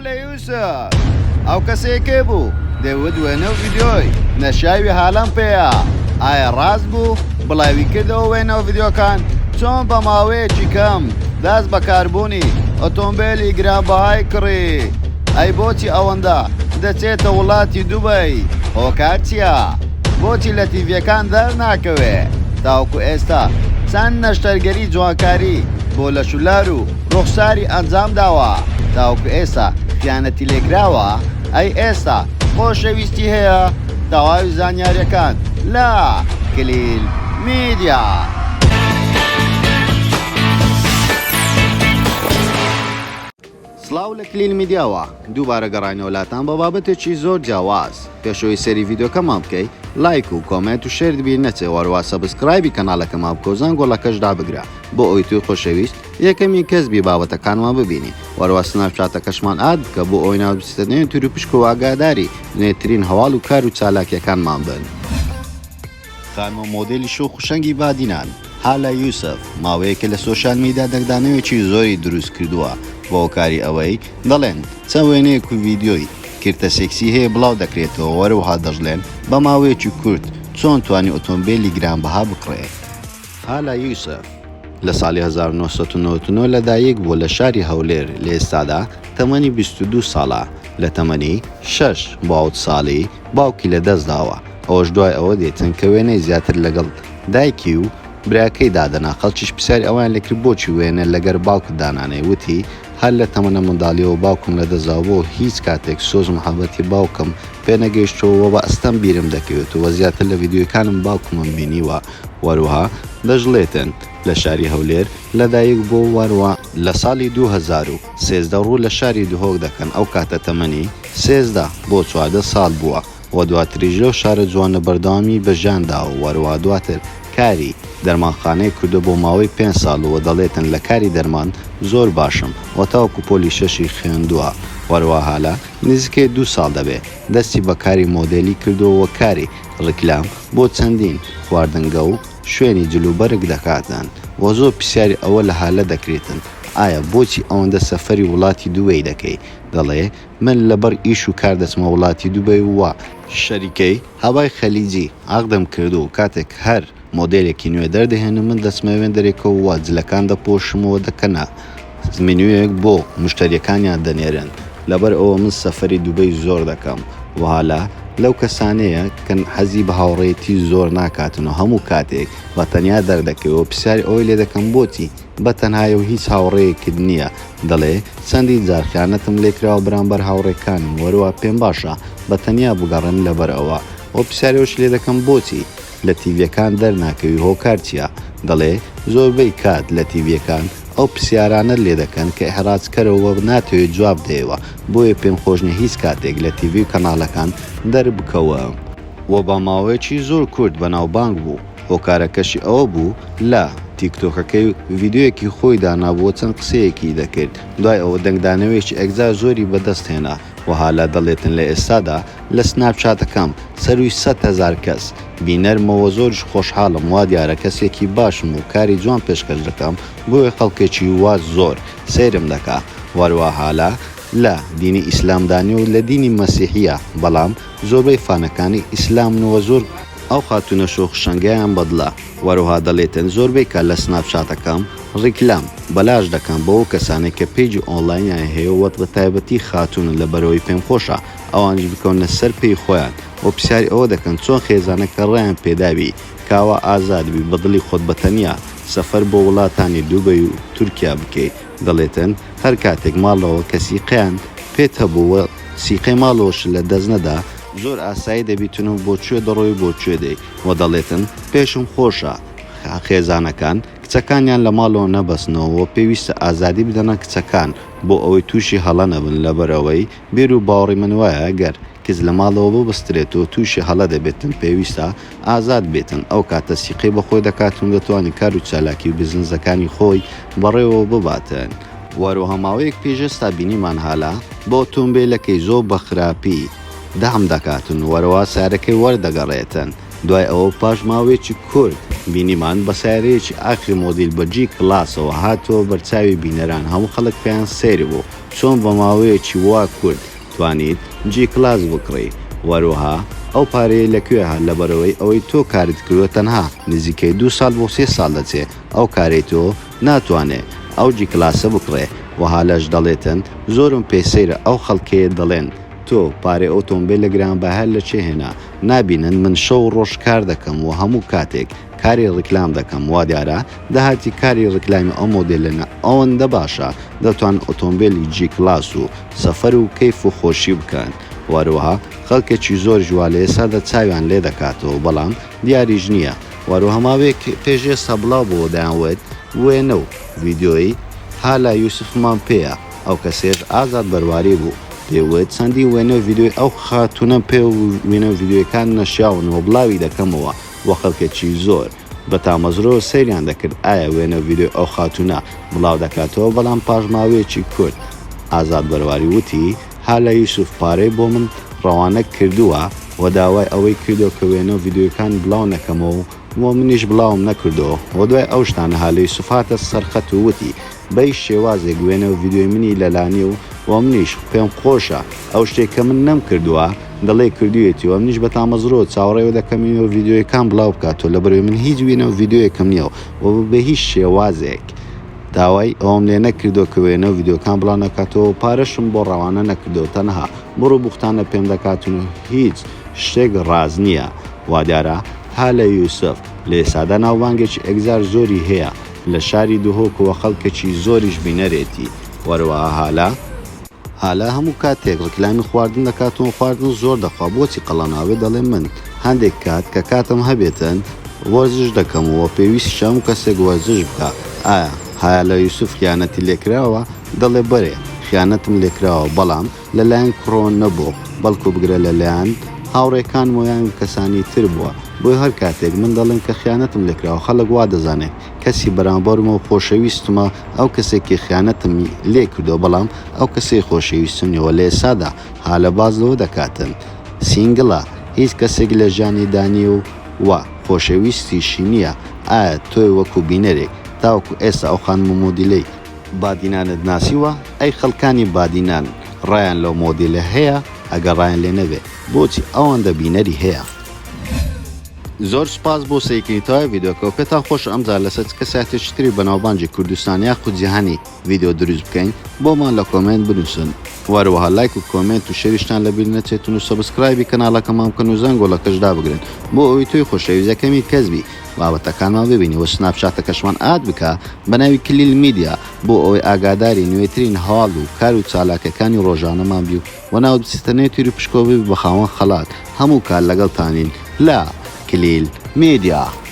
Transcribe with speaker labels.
Speaker 1: هالە یوسف ئەو کەسەی کێ بوو دەیوت وێنە و ڤیدیۆی نەشیاوی هالەم پێیە ئایا ڕاست بوو بڵاوی کردەوە وێنە و ڤیدیۆکان چۆن بە ماوەیەکی کەم دەست بەکاربوونی ئۆتۆمبێلی گرانبەهای کڕی ئەی بۆچی ئەوەندە دەچێتە وڵاتی دوبەی هۆکار چییە بۆچی لە تیڤیەکان دەرناکەوێ تاوەکو ئێستا چەند نەشتەرگەری جوانکاری بۆ لەشولار و ڕوخساری ئەنجام داوە تاوەکو ئێستا خیانەتی لێکراوە ئەی ئێستا خۆشەویستی هەیە تەواوی زانیاریەکان لە کلیل میدیا. سڵاو لە کلیل میدیاوە دووبارە گەڕاینەوە لاتان بە بابەتێکی زۆر جیاواز پێش ئەوەی سەیری ڤیدیۆکەمان بکەی لایک و comment و share ت بیر نەچێ وەروا subscribe ی کەناڵەکەمان بکە و زەنگۆڵەکەش دابگرە بۆ ئەوەی تۆی خۆشەویست یەکەمین کەس بی بابەتەکانمان ببینی وەروا سناپچاتەکەشمان add بکە بۆ ئەوەی ناوت بچێتە نێو تیروپشک و ئاگاداری نوێترین هەواڵ و کار و چالاکیەکانمان بن. خانمە مۆدێلی شۆخ و شەنگی بادینان، هالە یوسف، ماوەیەکە لە سۆشیال میدیا دەنگدانەوێکی زۆری دروست کردووە بە هۆکاری ئەوەی دەڵێن چەند وێنەیەک و ڤیدیۆی کرتە سێکسی هەیە بڵاو دەکرێتەوە وەروەها دەشڵێن بە ماوەیەکی کورت چۆن توانی ئۆتۆمبێلی گرانبەها بکڕێ. هالە یوسف، لە ساڵی 1999 لەدایک بووە لە شاری هەولێر لە ئێستادا تەمەنی 22 ساڵە، لە تەمەنی شەش بۆ حەوت ساڵی باوکی لەدەستداوە، ئەوەش دوای ئەوە دێتن کە وێنەی زیاتر لەگەڵ دایکی و براکەی دادەنا، خەڵکیش پرسیاری ئەوەیان لێکرد بۆچی وێنە لەگەر باوکت دانانێی، وتی، هەر لە تەمەنە منداڵیەوە باوکم لەدەستداوە بۆ هیچ کاتێک سۆز و محەبەتی باوکم پێنەگەیشتووە و بە ئەستەم بیرم دەکەوێتەوە زیاتر لە ڤیدیۆکانم باوکمم بینیوە. وەروها دەشڵێتن، لە شاری هەولێر لەدایک بووە و وەروا لە ساڵی 2013 ڕوو لە شاری دهۆک دەکەن ئەو کاتە تەمەنی 13 بۆ 14 ساڵ بووە و دواتریش لەو شارە جوانە بەردەوامی بە ژیان داوە وەروا دواتر کاری دەرمانخانەی کردووە بۆ ماوەی پێنج ساڵ و دەڵێتن لە کاری دەرمان زۆر باشم و تاوەکو پۆلی شەشی خوێندووە وەروا هالە نزیکەی دوو ساڵ دەبێ دەستی بە کاری مۆدێلی کردووە و کاری ڕیکلام بۆ چەندین خواردنگە و شوێنی جلوبەرگ دەکاتن و زۆر پرسیاری ئەوە لە هالە دەکرێتن ئایا بۆچی ئەوەندە سەفەری وڵاتی دوبەی دەکەی دەڵێ من لەبەر ئیش و کار دەچمە وڵاتی دوبەی و شەریکەی هەوای خەلیجی عەقدم کردووە و کاتێک هەر مۆدێلێکی نوێ دەردەهێنم من دەچمە وێندەرێکەوە و جلەکان دەپۆشم و دەکەنە مینویەک بۆ مشتەریەکانیان دەنێرن لەبەر ئەوە من سەفەری دوبەی زۆر دەکەم و هالە لەو کەسانەیە کە حەزی بە هاوڕێیەتی زۆر ناکاتن و هەموو کاتێک بە تەنیا دەردەکەوێ و پرسیاری ئەوەی لێ دەکەم بۆچی بە تەنهایە و هیچ هاوڕێیەکت نییە دەڵێ چەندین جار خیانەتم لێکراوە بەرامبەر هاوڕێکانم وەروا پێم باشە بە تەنیا بگەڕێم لەبەر ئەوە و پرسیاری ئەوەشی لێ دەکەم بۆچی لە تیڤیەکان دەرناکەوی هۆکار چیە؟ دەڵێ زۆربەی کات لە تیڤیەکان ئەو پرسیارانەت لێ دەکەن کە ئیحراج کەرە و ناتەوێ جواب دەیەوە بۆیە پێم خۆش نیە هیچ کاتێک لە تیڤی و کەناڵەکان دەربکەوم. وە بە ماوەیەکی زۆر کورت بەناوبانگ بوو هۆکارەکەشی ئەوە بوو لە تیکتۆکەکەی ڤیدیۆیەکی خۆی دانابوو و چەند قسەیەکی دەکرد دوای ئەوە دەنگدانەوەیەکی ئێکجار زۆری بەدەست هێنا وە هالە دەڵێتن لە ئێستادا لە سناپ چاتەکەم سەروی 100,000 کەس بینەرمەوە زۆریش خۆشحاڵم وا دیارە کەسێکی باشم و کاری جوان پێشکەش دەکەم بۆیە خەڵکێکی وا زۆر سەیرم دەکا وەروا هالە لە دینی ئیسلامدا نیە و لە دینی مەسیحیە بەڵام زۆربەی fan ەکانی ئیسلامن و زۆر ئەو خاتونە شۆخ شەنگەیان بەدڵە وەروها دەڵێتن زۆربەی کات لە سناپ چاتەکەم ڕیکلام بەلاش دەکەم بەو کەسانەی کە page ی ئۆنڵاینیان هەیە وە بەتایبەتی خاتونن لەبەرئەوەی پێم خۆشە ئەوانیش بکەونە سەر پێی خۆیان و پرسیاری ئەوە دەکەن چۆن خێزانەکە ڕێیان پێداوی کاوا ئازاد بی بەدڵی خۆت بەتەنیا سەفەر بۆ وڵاتانی دوبەی و تورکیا بکەی دەڵێتن هەر کاتێک ماڵەوە کە سیقەیان پێت هەبوو و سیقەی ماڵەوەشت لە دەست نەدا زۆر ئاسایی دەبیتن و بۆ کوێ دەڕۆی و بۆ کوێ دێی و دەڵێتن پێشم خۆشە خێزانەکان کچەکانیان لە ماڵەوە نەبەستنەوە و پێویستە ئازادی بدەنە کچەکان بۆ ئەوەی تووشی هەڵە نەبن لەبەرئەوەی بیر و باوەڕی من وایە گەر کچ لە ماڵەوە ببەسترێت و تووشی هەڵە دەبێتن پێویستە ئازاد بێتن ئەو کاتە سیقەی بە خۆی دەکات و دەتوانێت کار و چالاکی و بزنزەکانی خۆی بەڕێوە بباتن. وەروەها ماوەیەک پێش ئێستا بینیمان هالە بە ئۆتۆمبێلەکەی زۆر بە خراپی دەعم دەکاتن وەرەوە سەیارەکەی وەردەگەڕێتن دوای ئەوە پاش ماوەیەکی کورت. بینیمان بە سەیارەیەکی ئاخری مۆدیل بە جی کلاسەوە هاتەوە بەرچاوی بینەران هەموو خەڵک پێیان سەیر بوو چۆن بە ماوەیەکی وا کورت توانیت جی کلاس بکڕی وەروەها ئەو پارەیەی لە کوێ هات لەبەرئەوەی ئەوەی تۆ کارت کردوە تەنها نزیکەی دوو ساڵ بۆ سێ ساڵ دەچێ ئەو کارەی تۆ ناتوانێ ئەو جی کلاسە بکڕێ وەهالەش دەڵێتن زۆرم پێ سەیرە ئەو خەڵکەیە دەڵێن تۆ پارەی ئۆتۆمبێلە گرانبەهایە لە چێ هێنا نابینن من شەو و ڕۆژ کار دەکەم و هەموو کاتێک کاری ڕیکلام دەکەم وادیارە داهاتی کاری ڕیکلامی ئەو مۆدێلەنە ئەوەندە باشە دەتوان ئۆتۆمبێلی جی کلاس و سەفەر و کەیف و خۆشی بکەن و هەروەها خەڵکێکی زۆریش وا لە ئێستادا چاویان لێ دەکاتەوە بەڵام دیاریش نییە و هەروەها ماوەیەک پێش ئێستا بڵاو بۆوە دەیان وت وێنە و ڤیدیۆی هالا یوسفمان پێیە ئەو کەسەیش ئازاد بەرواری بوو پێی وت چەندین وێنە و ڤیدیۆی ئەو خاتوونەم پێ و وێنە و ڤیدیۆیەکان نەشیاون و بڵاوی دەکەمەوە و خەڵکێکی زۆر بە تامەزرۆ سەیریان دەکرد ئایا وێنە و ڤیدیۆی ئەو خاتوونە بڵاو دەکاتەوە، بەڵام پاش ماوەیەکی کورت ئازاد بەرواری وتی، هالە یوسف پارەی بۆ من ڕەوانە کردووە و داوای ئەوەی کردووە کە وێنە و ڤیدیۆکانی بڵاو نەکەمەوە و منیش بڵاوم نەکردەوە و دوای ئەو شتانە هالە یوسف هاتە سەر خەت و وتی بەهیچ شێوازێک وێنە و ڤیدیۆی منی لەلا نیە و و منیش پێم خۆشە ئەو شتەی کە من نەمکردووە دەڵێی کردوویەتی و منیش بە تامەزرۆ چاوەڕێ دەکەم وێنە و ڤیدیۆیەکان بڵاو بکاتەوە لەبەرئەوەی من هیچ وێنە و ڤیدیۆیەکم نیە و بە هیچ شێوازێک داوای ئەوەم لێ نەکردووە کە وێنە و ڤیدیۆکان بڵاو نەکاتەوە و پارەشم بۆ ڕەوانە نەکردووە تەنها بڕ و بوختانە پێم دەکات و هیچ شتێک ڕاست نییە وادیارە هالە یوسف لە ئێستادا ناوبانگێکی ئێگجار زۆری هەیە لە شاری دهۆک و خەڵکێکی زۆریش بینەرێتی وەروەها هالە هالە هەموو کاتێک ڕیکلامی خواردن دەکات و خواردن زۆر دەخوا بۆچی قەڵەناوێ دەڵێ من هەندێک کات کە کاتم هەبێتن وەرزش دەکەم و پێویستیشە هەموو کەسێک وەرزش بکا ئایا هالە یوسف خیانەتی لێکراوە دەڵێ بەرێ خیانەتم لێکراوە بەڵام لەلایەن کوڕەوە نەبووە بەڵکو بگرە لەلایەن هاوڕێکانمەوە یان کەسانی تر بووە بۆیە هەر کاتێک من دەڵێم کە خیانەتم لێکراوە خەڵک وا دەزانێت کەسی بەرامبەرمە و خۆشەویستمە ئەو کەسێکی خیانەتم لێ کردووە بەڵام ئەو کەسەی خۆشەویستم نیە وە لە ئێستادا هالە باس لەوە دەکاتن single ە هیچ کەسێک لە ژیانیدا نیە و وە خۆشەویستیشی نیە ئایا تۆی وەکو بینەرێک تاوەکو ئێستا ئەو خانمە مۆدیلەی بادینانت ناسیوە؟ ئەی خەڵکانی بادینان ڕایان لەو مۆدیلە هەیە؟ ئەگەر ڕایان لێ نەبێ بۆچی ئەوەندە بینەری هەیە؟ زۆر سوپاس بۆ سەیرکردنی تەواوی ڤیدیۆکە و پێتان خۆشە ئەمجار لەسەر چ کەسایەتیەکی تری بەناوبانگی کوردستان یاخود جیهانی ڤیدیۆ دروست بکەین بۆمان لە comment بنوسن و هەروەها لایک و comment و share یشتان لەبیر نەچێتن و subscribe ی کەناڵەکەمان بکەن و زەنگۆڵەکەش دابگرن بۆ ئەوەی تۆی خۆشەویست یەکەمین کەس بی بابەتەکانمان ببینی و سناپچاتەکەشمان add بکە بەناوی کلیل میدیا بۆ ئەوەی ئاگاداری نوێترین هەواڵ و کار و چالاکیەکانی ڕۆژانەمان بی و ناوت بچێتە نێو تیروپشکەوە ببی بە خاوەن خەڵات هەموو کات لەگەڵتانین لە کلیل میدیا.